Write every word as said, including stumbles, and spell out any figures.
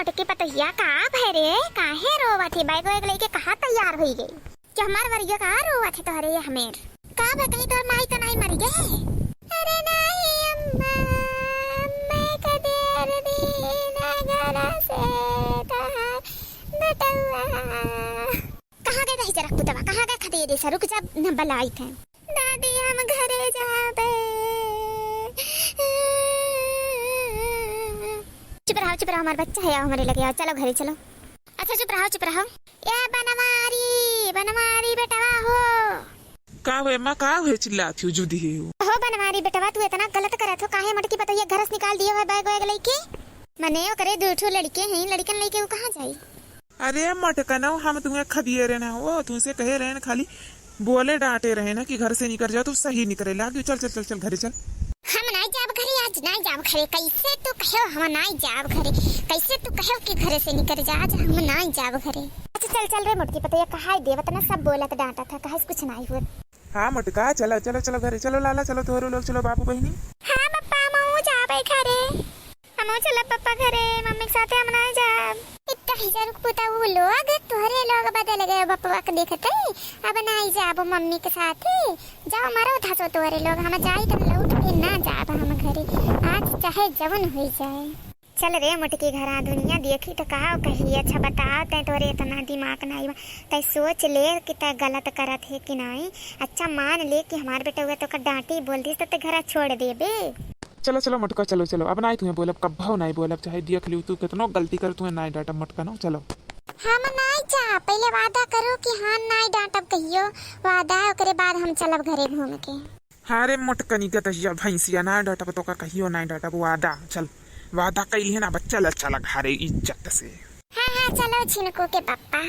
मोटकी पतोहिया, का भय रे, काहे रोवत ही? बैग वैग लेके कहाँ तैयार होई गई? कि हमार वरिया का रोवत है तोहरे ये हमेर? का भय, कहीं तोहर माई तो नहीं मर गए? अरे नहीं अम्मा, अम्मा का देर दिन घर से तोहार बेटवा। कहाँ गए दही जरा पुतवा, कहाँ गए खदेरे से? रुक जा, न बलाई थे। दादी, हम घरे जाबे। चुप रहो, चुप रहो, हमार बच्चा है, आओ हमरे लगे, आओ, चलो घरे चलो। अच्छा, चुप रहो, चुप रहो। ए बनवारी, बनवारी बेटवा हो। का हुए माँ, का हुए चिल्लात हो, जुदी है हो? हो बनवारी बेटवा, तू इतना गलत करत हो, काहे मोटकी पतोहिया घर से निकाल दियो है बैग वैग लेके? मने ओकरे दू ठो लड़के हैं, लड़कन लेके वो कहाँ जाई? अरे मोटकनो, हम तुम्हें खदिए रहे ना हो, तुमसे कहे रहे ना, खाली बोले डांटे रहे ना कि घर से निकल जाओ, तो सही निकले लाग। चल, चल, चल, चल, घरे चल। हम नाई जाब घरे, आज नाई जाब घरे। कैसे तू कहो हम नाई जाब घरे? कैसे तू कहो कि घरे से निकल जा? आज हम नाई जाब घरे। अच्छा चल, चल रे मोटकी पतोहिया, कहाई देवत ना, सब बोलत डांटत है, कहे से कुछ नाई होत। हाँ मोटका, चलो, चलो, चलो घरे, चलो लाला, चलो तोहरो लोग, चलो बाबू बहिनी। हाँ पप्पा, हमहू जाबे घरे। हमहू चलब पप्पा घरे, मम्मी के साथे हम नाई जाब। इतना ही जन पुता वो लोग, तोहरे लोग बदल गए बप्पा के देखते, अब नाई जाब मम्मी के साथे। जाओ मरो धसो तोहरे लोग, हम जाई तो लौट के ना जाब हम घरे, आज चाहे जवन होई जाए। चल रे मोटकी घरा, दुनिया देखी तो का कही। अच्छा बताओ, तै तोरे इतना दिमाग नाई बा, तै सोच ले कि तै गलत करत है कि नाई। अच्छा मान ले कि हमार बेटवा तोका डांटी बोल दिस तो तै घरा छोड़ देबे। चलो, चलो मोटका, चलो, चलो, अब नाई तुम्हें बोलब, कब्बो नाई बोलब, चाहे देख लियो तू कितनो गलती कर, तुम्हें नाई डांटब मोटकनो, चलो। हम नाई जा, पहले वादा करो कि हाँ नाई डांटब कहियो, वादा है, ओकरे बाद हम चलब घरे घूम के। हाँ रे मोटकनी गदहिया भैंसिया, ना डांटब तोका कहियो ना डांटब, वादा। चल, वादा कइली है ना बच्चा, चल चला घरे इज्जत से। हाँ, हाँ, चलो छिनको के पप्पा।